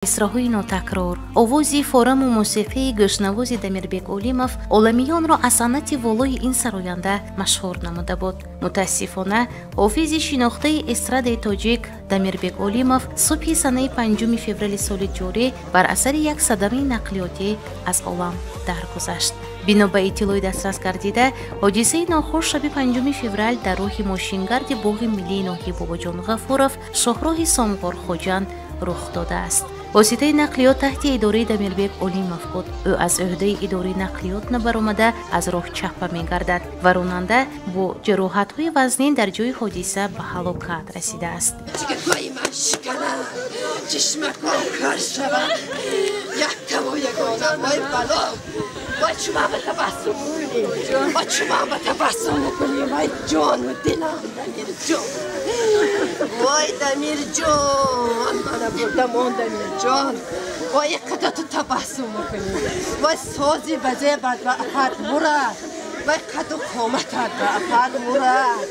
Мисраҳои нотакрор, овози фораму мусиқии гӯшнавози Дамирбек Олимов оламиёнро аз санъати волои ин сароянда машҳур намуда буд. Мутаассифона, ҳофизи шинохтаи эстрадаи тоҷик Дамирбек Олимов субҳи санаи 5 феврали соли ҷорӣ бар асари як садамаи нақлиётӣ аз олам даргузашт. Бино ба иттилои дастрас гардида, ҳодисаи нохуш шаби 5 феврал дар роҳи мошингарди боғи миллии ноҳияи Бобоҷон Ғафуров, шоҳроҳи Сомғор-Хоҷанд рух додааст. Воситаи нақлиёт таҳти идораи Дамирбек Олимов буд. Ӯ аз ӯҳдаи идораи нақлиёт набаромада, аз роҳ чаппа мегардад ва ронанда бо ҷароҳатҳои вазнин дар ҷои ҳодиса ба ҳалокат расидааст. Ҷигарҳои ман шиканад, чишмаком кар шавад, яктаву ягона, вой бало, вой чума ба табассум мекунӣ, вой чума ба табассум мекунӣ, вой ҷону дилам, Дамирҷон, вой Дамирҷон, мана бурдамон, Дамирҷон, вой қадр ту табассум мекунӣ, вой сози ба зебат ба афат мурад, вой қаду қоматат ба афат мурад.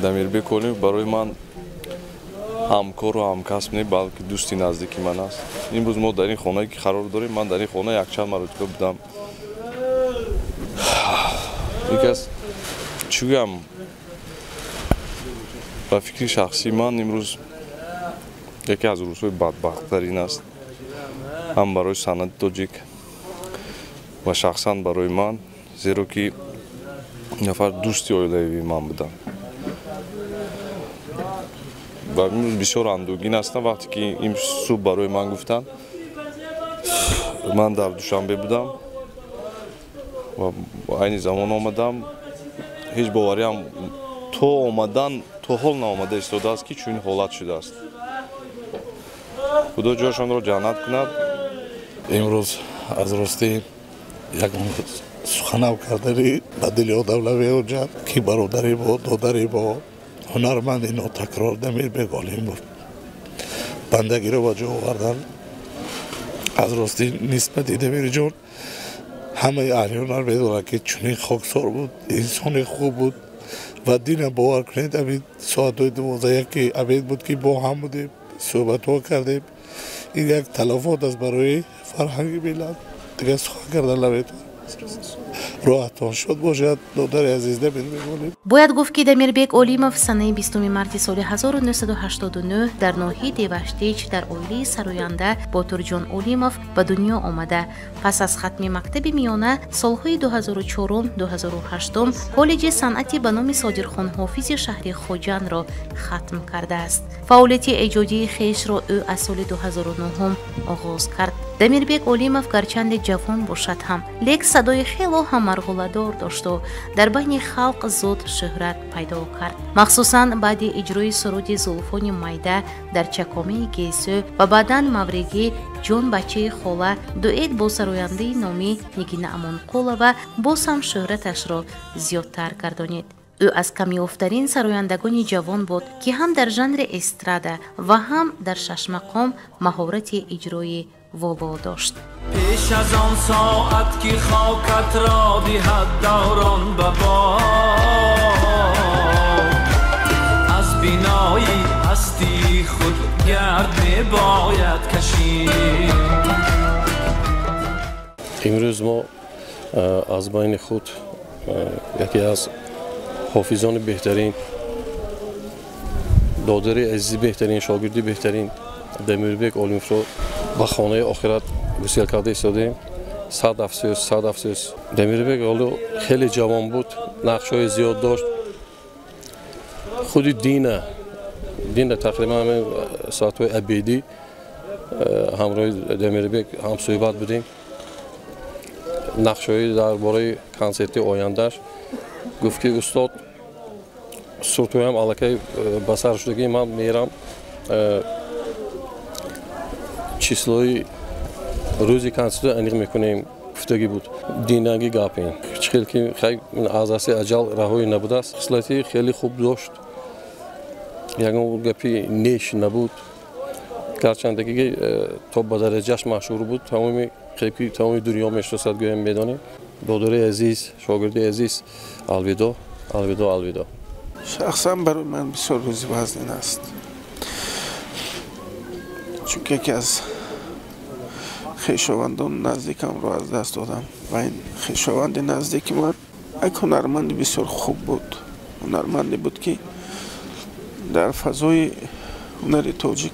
Дамирбек Олимов барои ман ҳамкору ҳамкасб не, балки дӯсти наздики ман аст. Имрӯз мо дар ин хонае ки қарор дорем, ман дар ин хона якчанд маротиба будам. Ин кас, чӣ гӯям, ба фикри шахсии ман имрӯз яке аз рӯзҳои бадбахттарин аст ҳам барои санъати тоҷик ва шахсан барои ман, зеро ки нафар дӯсти оилавии ман буданд ва имрӯз бисёр андӯҳгин ҳастам. Вақте ки ин субҳ барои ман гуфтанд, ман дар Душанбе будам ва айни замон омадам. Ҳеҷ бовариам то омадан то ҳол наомада истодааст, ки чунин ҳолат шудааст. Худо ҷойшонро ҷаннат кунад. Имрӯз аз ростӣ ягон суханам кардани ба дили одам намеоҷад, ки бародари мо, додари мо, ҳунарманди нотакрор Дамирбек Олимов бандагиро ба ҷо овардан. Аз ростӣ нисбати Дамирҷон ҳамаи аҳли ҳунар медонад, ки чунин хоксор буд, инсони хуб буд ва динам, бовар кунед, ҳамин соатҳои 12-яки обед буд, ки бо ҳам будем, суҳбатҳо кардем. Ин як талафот аст барои фарҳанги миллат. Дигар сухан кардан наметавонам. Роҳатон шод бошад, додари азиз Дамирбек Олимов. Бояд гуфт, ки Дамирбек Олимов санаи 20 марти соли 1989 дар ноҳияи Деваштич дар оилаи сароянда Ботурҷон Олимов ба дунё омада, пас аз хатми мактаби миёна солҳои 2004-2008 коллеҷи санъати ба номи Содирхон Ҳофизи шаҳри Хоҷандро хатм кардааст. Фаъолияти эҷодии хешро ӯ аз соли 2009 оғоз кард. Дамирбек Олимов гарчанде ҷавон бошад ҳам, лек садои хело ҳамарғуладор дошту дар байни халқ зуд шӯҳрат пайдо кард, махсусан баъди иҷрои суруди «Зулфони майда» дар чакомаи гесӯ ва баъдан «Мавригӣ», «Ҷон бачаи хола» дуэт бо сарояндаи номӣ Нигина Амонқулова боз ҳам шӯҳраташро зиёдтар гардонид. Ӯ аз камёфтарин сарояндагони ҷавон буд, ки ҳам дар жанри эстрада ва ҳам дар шашмақом маҳорати иҷрои воло дошт. Пеш аз он соат ки хокатро диҳад даврон ба бод, аз бинои ҳастии худ гард мебояд кашид. Имрӯз мо аз байни худ яке аз ҳофизони беҳтарин, додари азизи беҳтарин, шогирди беҳтарин Дамирбек Олимовро ба хонаи охират гусел карда истодаем. Сад афсӯс, сад афсӯс. Дамирбек ҳоло хеле ҷавон буд, нақшҳои зиёд дошт. Худи дина тақрибан ҳамин соатҳои обедӣ ҳамроҳи Дамирбек ҳамсӯҳбат будем. Нақшҳои дар бораи консерти ояндааш гуфт, ки устод, суртҳоям аллакай ба сар шудагӣ, ман мерам, числои рӯзи консертро аниқ мекунем, гуфтагӣ буд. Динаги гапин чӣ хел ки аз дасти аҷал раҳоӣ набудааст. Хислати хеле хуб дошт, ягон гапи неш набуд, гарчанде ки то ба дараҷааш машҳур буд, тамоми ки тамоми дунё мешиносад, гӯям, медонем. Додари азиз, шогирди азиз, алвидо, алвидо, алвидо. Шахсан барои ман бисёр рӯзи вазнин аст, чунки яке аз хешовандон наздикамро аз даст додам ва ин хешованди наздики ман як ҳунарманди бисёр хуб буд. Ҳунарманде буд, ки дар фазои ҳунари тоҷик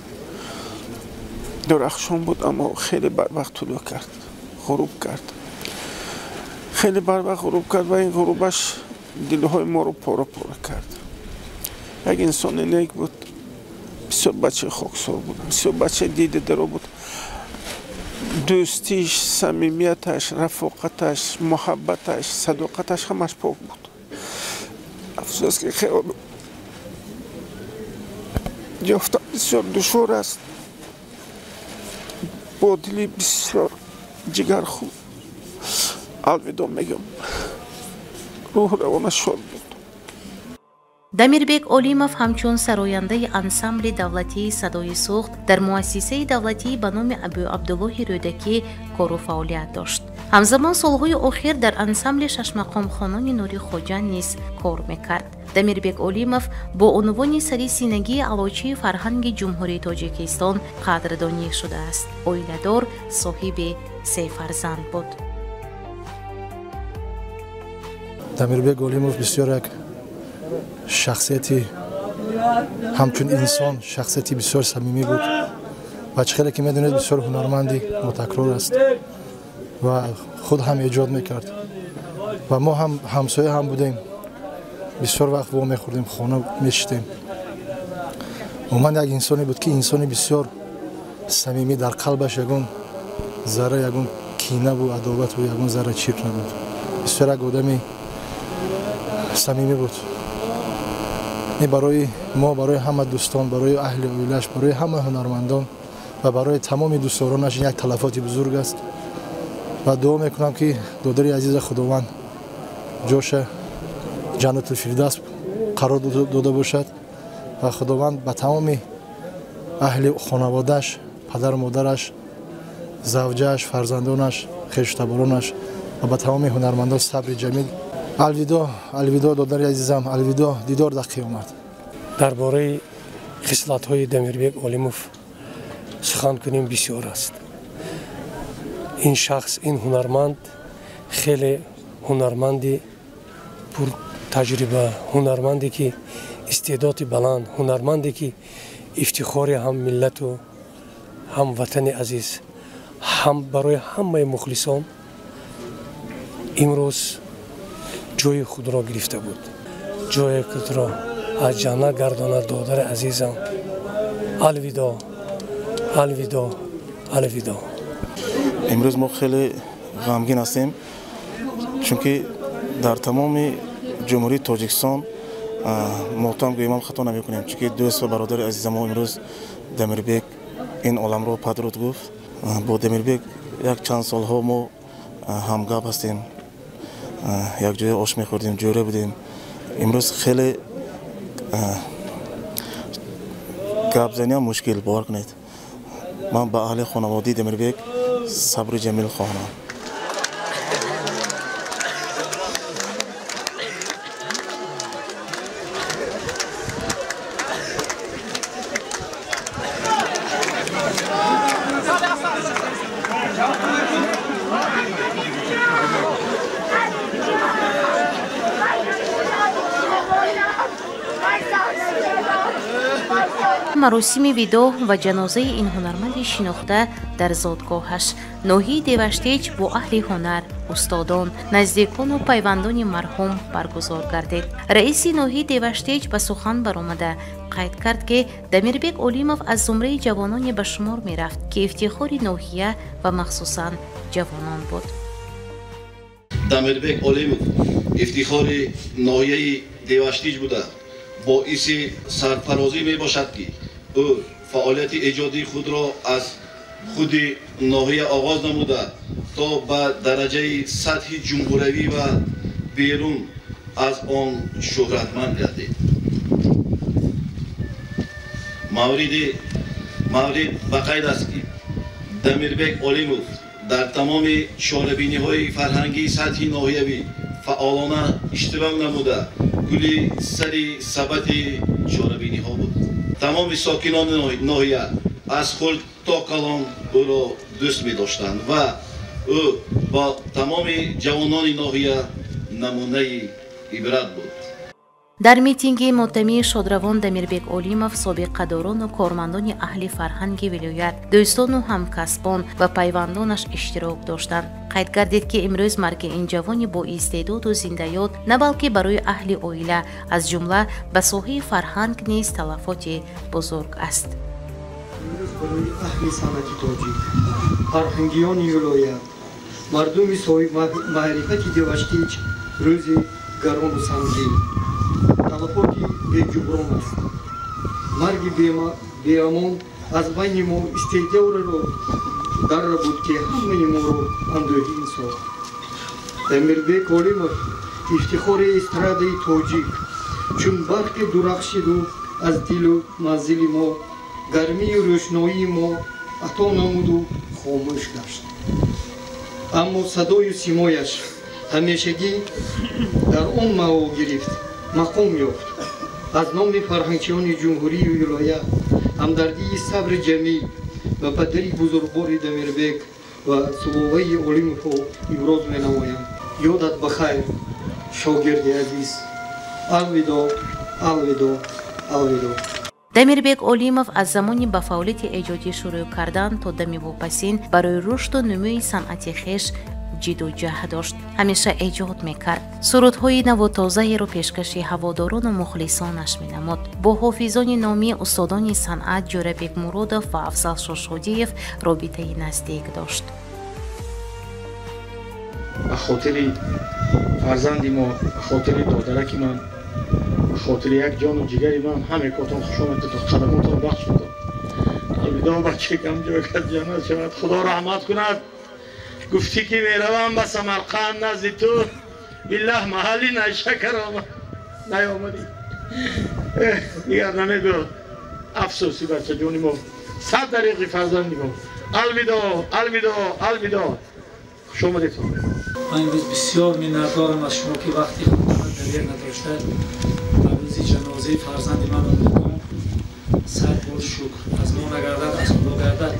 дурахшон буд, аммо хеле барвақт тулӯъ кард, ғуруб кард, хеле барвақт ғуруб кард ва ин ғурубаш дилҳои моро пора пора кард. Як инсони нек буд, бисёр бачаи хоксор буд, бисёр бачаи дидадаро буд. Дӯстиш, самимияташ, рафоқаташ, муҳаббаташ, садоқаташ ҳамаш пок буд. Афсӯс, ки хеле ёфтан бисёр душвор аст. Бо дили бисёр ҷигархун алвидо мегӯям. Рӯҳу равонаш шод буд. Дамирбек Олимов ҳамчун сарояндаи ансамбли давлатии «Садои Суғд» дар муассисаи давлатии ба номи Абуабдуллоҳи Рӯдакӣ кору фаъолият дошт. Ҳамзамон солҳои охир дар ансамбли шашмақомхонони Нури Хоҷа низ кор мекард. Дамирбек Олимов бо унвони сари синагии аълочии фарҳанги Ҷумҳурии Тоҷикистон қадрдонӣ шудааст. Оиладор, соҳиби се фарзанд буд. Дамирбек Олимов бисёр як шахсияти, ҳамчун инсон шахсияти бисёр самимӣ буд ва чӣ хеле ки медонед, бисёр ҳунарманди мутакрор аст ва худ ҳам эҷод мекард ва мо ҳам ҳамсоя ҳам будем, бисёр вақт во мехӯрдем, хона мешитем. Умуман як инсоне буд, ки инсони бисёр самимӣ, дар қалбаш ягон зарра ягон кинаву адовату ягон зарра чирк набуд. Бисёр як одами самимӣ буд. Ин барои мо, барои ҳама дӯстон, барои аҳли оилааш, барои ҳама ҳунармандон ва барои тамоми дӯстдоронаш як талафоти бузург аст ва дуо мекунам, ки додари азиза Худованд ҷоша Ҷаннатулфирдавс қарор дода бошад ва Худованд ба тамоми аҳли хонаводааш, падару модараш, завҷааш, фарзандонаш, хешу таборонаш ва ба тамоми ҳунармандон сабри ҷамил. Алвидо, алвидо, додари азизам, алвидо, дидор дар қиёмат. Дар бораи хислатҳои Дамирбек Олимов сухан кунем, бисёр аст. Ин шахс, ин ҳунарманд хеле ҳунарманди пуртаҷриба, ҳунарманде ки истеъдоди баланд, ҳунарманде ки ифтихори ҳам миллату ҳам ватани азиз, ҳам барои ҳамаи мухлисон имрӯз ҷои худро гирифта буд. Ҷои худро аз ҷаннат гардонад, додари азизам. Алвидо, алвидо, алвидо. Имрӯз мо хеле ғамгин ҳастем, чунки дар тамоми Ҷумҳурии Тоҷикистон мотам гӯем хато намекунем, чунки дӯст ва бародари азиза мо имрӯз Дамирбек ин оламро падруд гуфт. Бо Дамирбек як чанд солҳо мо ҳамгап ҳастем, якҷоя ош мехӯрдем, ҷӯра будем. Имрӯз хеле гапзаниам мушкил, бовар кунед. Ман ба аҳли хонаводаи Дамирбек сабру ҷамил хоҳонам. Маросими видоъ ва ҷанозаи ин ҳунарманди шинохта дар зодгоҳаш, ноҳияи Деваштич, бо аҳли ҳунар, устодон, наздикону пайвандони марҳум баргузор гардид. Раиси ноҳияи Деваштич ба сухан баромада қайд кард, ки Дамирбек Олимов аз зумраи ҷавононе ба шумор мерафт, ки ифтихори ноҳия ва махсусан ҷавонон буд. Дамирбек Олимов ифтихори ноҳияи Деваштич буда, боиси сарфарозӣ мебошад, ки ӯ фаъолияти эҷодии худро аз худи ноҳия оғоз намуда, то ба дараҷаи сатҳи ҷумҳуравӣ ва берун аз он шӯҳратманд гардид. Маврид ба қайд аст, ки Дамирбек Олимов дар тамоми чорабиниҳои фарҳангии сатҳи ноҳиявӣ фаъолона иштирок намуда, Гули сари сабати чорабиниҳо буд. Тамоми сокинони ноҳия аз хурд то калон ӯро дӯст медоштанд ва ӯ бо тамоми ҷавонони ноҳия намунаи ибрат буд. Дар митинги мотамии шодравон Дамирбек Олимов собиқадорону кормандони аҳли фарҳанги вилоят, дӯстону ҳамкасбон ва пайвандонаш иштирок доштанд. Қайд гардид, ки имрӯз марги ин ҷавони боистеъдоду зиндаёд на балки барои аҳли оила, аз ҷумла ба соҳаи фарҳанг низ талафоти бузург аст. Имрӯз барои аҳли санъати тоҷик, фарҳангиёни вилоят, мардуми соҳибмаърифати Деваштич рӯзи гарону сангин, талафоти беҷуброн аст. Марги беамон аз байни мо истеъдодро дарра буд, ки ҳамаи моро андӯҳгин сохт. Дамирбек Олимов ифтихори эстрадаи тоҷик чун барқи дурахшиду аз дилу манзили мо гармию рӯшноии мо ато намуду хомӯш гашт. Аммо садою симояш ҳамешагӣ дар он мао гирифт, мақом ёфт. Аз номи фарҳангчиёни ҷумҳурию вилоя ҳамдардии сабри ҷамил ва падари бузургвори Дамирбек ва сулолаи Олимовро иброз менамоям. Ёдат ба хайр, шогирди азиз. Алвидо, алвидо, алвидо. Дамирбек Олимов аз замони ба фаъолияти эҷодӣ шурӯъ кардан то дами вопасин барои рушду нумӯи санъати хеш ҷидду ҷаҳд дошт. Ҳамеша эҷод мекард. Сурудҳои наву тозаеро пешкаши ҳаводорону мухлисонаш менамуд. Бо ҳофизони номии устодони санъат Ҷӯрабек Муродов ва Афзал Шошодиев робитаи наздик дошт. Ба хотири фарзанди мо, ба хотири додараки ман, ба хотири як ҷону ҷигари ман ҳаме котон хуш омадед, қадамотон бахшудам. Алвидо, бачакам, ҷойгат ҷаннат шавад, Худо раҳмат кунад. Гуфтӣ ки меравам ба Самарқанд назди ту, биллаҳ маҳалли найшакар омад, наёмадӣ. Дигар намебиёд. Афсӯси бачаҷони мо, сад дариқи фарзанди мо. Алвидо, алвидо, алвидо. Хуш омадедтон. Ман имрӯз бисёр миннатдорам аз шумо, ки вақти худро дареғ надошта ба рӯзи ҷанозаи фарзанди ман омадетон. Сад бор шукр. Аз мо нагардад, аз Худо гардад.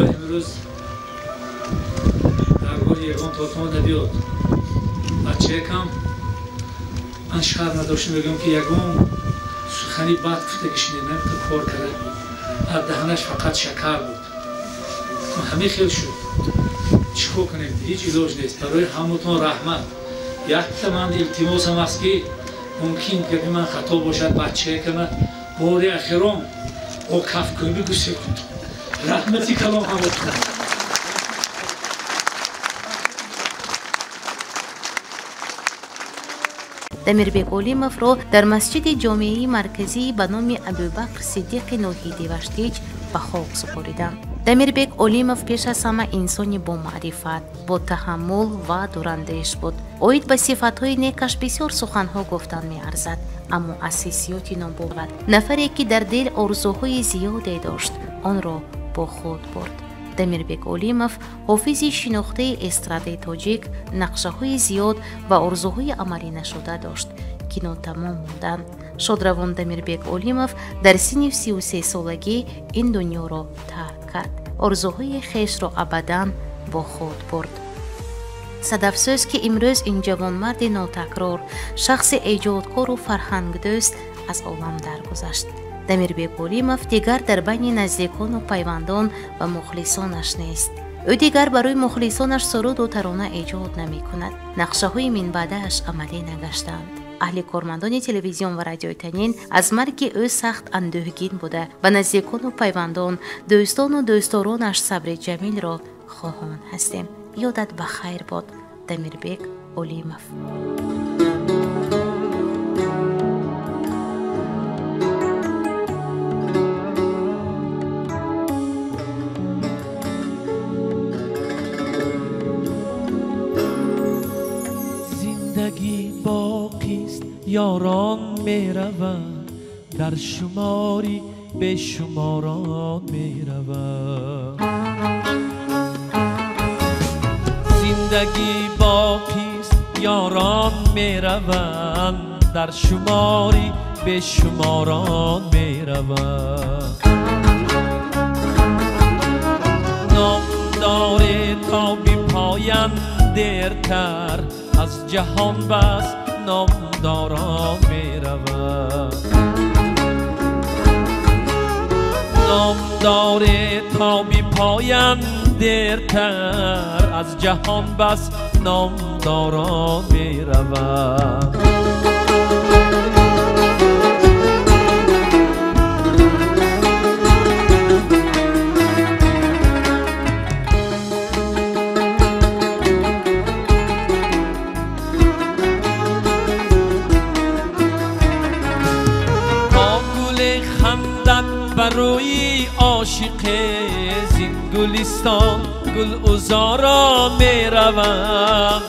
Ё имрӯз дар гори ягон тотон набиёд. Бачаякам ман шарм надоштам, мегӯям ки ягон сухани бад гуфта кишинед, намета кор карда. Аз даҳанаш фақат шакар буд. Ҳамин хел шуд. Чӣ кор кунем? Ҳеҷ илоҷ нест. Барои ҳаматон раҳмат. Якта ман илтимосам аст, ки мумкин гапи ман хато бошад, бачаякама бори ахирон бо кафкӯбӣ гусел кунед. Раҳмати калом ҳаматон. Дамирбек Олимовро дар масҷиди ҷомеаи марказӣ ба номи Абубакр Сиддиқи ноҳияи Деваштич ба хок супориданд. Дамирбек Олимов пеш аз ҳама инсони бомаърифат, бо таҳаммул ва дурандеш буд. Оид ба сифатҳои некаш бисёр суханҳо гуфтан меарзад, аммо аз ҳиссиёти нобовар нафаре, ки дар дил орзуҳои зиёде дошт, онро бо худ бурд. Дамирбек Олимов ҳофизи шинохтаи эстрадаи тоҷик нақшаҳои зиёд ва орзуҳои амалӣ нашуда дошт, ки нотамом монданд. Шодравон Дамирбек Олимов дар синни 33-солагӣ ин дунёро тарк кард. Орзуҳои хешро абадан бо худ бурд. Садафсӯз, ки имрӯз ин ҷавонмарди нотакрор, шахси эҷодкору фарҳангдӯст аз олам даргузашт. Дамирбек Олимов дигар дар байни наздикону пайвандон ва мухлисонаш нест. Ӯ дигар барои мухлисонаш суруду тарона эҷод намекунад. Нақшаҳои минбаъдааш амалӣ нагаштанд. Аҳли кормандони телевизион ва радиои Танин аз марги ӯ сахт андӯҳгин буда, ба наздикону пайвандон, дӯстону дӯстдоронаш сабри ҷамилро хоҳон ҳастем. Ёдат ба хайр бод, Дамирбек Олимов. Зиндагӣ боқист, ёрон мераванд, дар шумори бешуморон мераванд. Зиндагӣ боқист, ёрон мераванд, дар шумори бешуморон мераванд. Ном доре то бипоянд дертар, аз ҷаҳон бас номдорон мераванд. Ном доре то бипоянд дертар, аз ҷаҳон бас номдорон мераванд. Барои ошиқе зин гулистон гул узорон мераванд.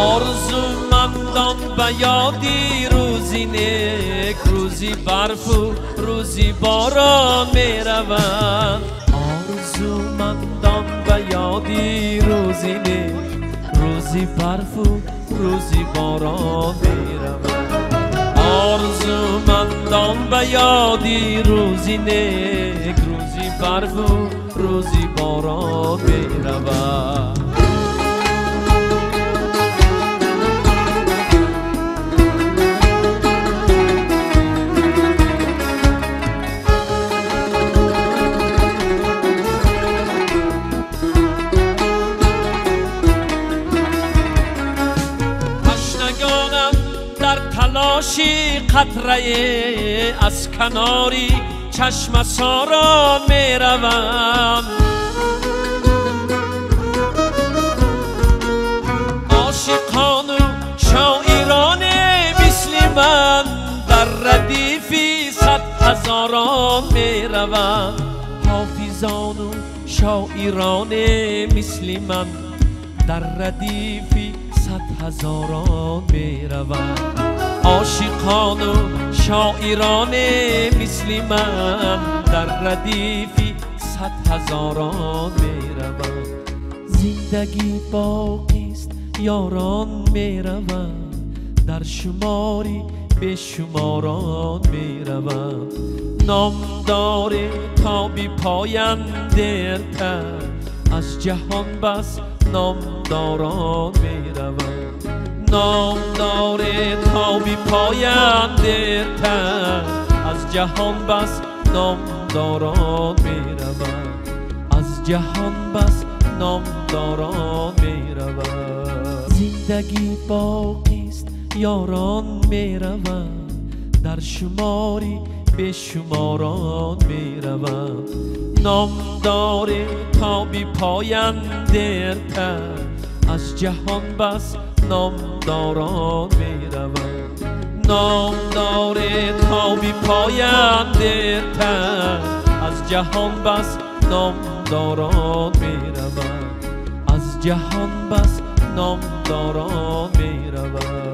Орзумандон ба ёди рӯзи нек, рӯзи барфу рӯзи борон мераванд. Орзумандон ба ёди рӯзи нек, рӯзи барфу рӯзи борон мераванд. Орзумандон ба ёди рӯзи нек, рӯзи барфу рӯзи борон мераванд. Қатрае аз канори чашмасорон мераванд. Ошиқону шоироне мисли ман дар радифи садҳазорон мераванд. Ҳофизону шоироне мисли ман дар радифи садҳазорон мераванд. Ошиқону шоироне мисли ман дар радифи садҳазорон мераванд. Зиндагӣ боқист, ёрон мераванд, дар шумори бешуморон мераванд. Ном доре то бипоянд дертар, аз ҷаҳон бас номдорон мераванд. Ном доре то бипоянд дертар, аз ҷаҳон бас номдорон мераванд. Аз ҷаҳон бас номдорон мераванд. Зиндагӣ боқист, ёрон мераванд, дар шумори бешуморон мераванд. Ном доре то бипоянд дертар, аз ҷаҳон бас номдорон мераванд. Ном доре то бипоянд дертар, аз ҷаҳон бас номдорон мераванд. Аз ҷаҳон бас номдорон мераванд.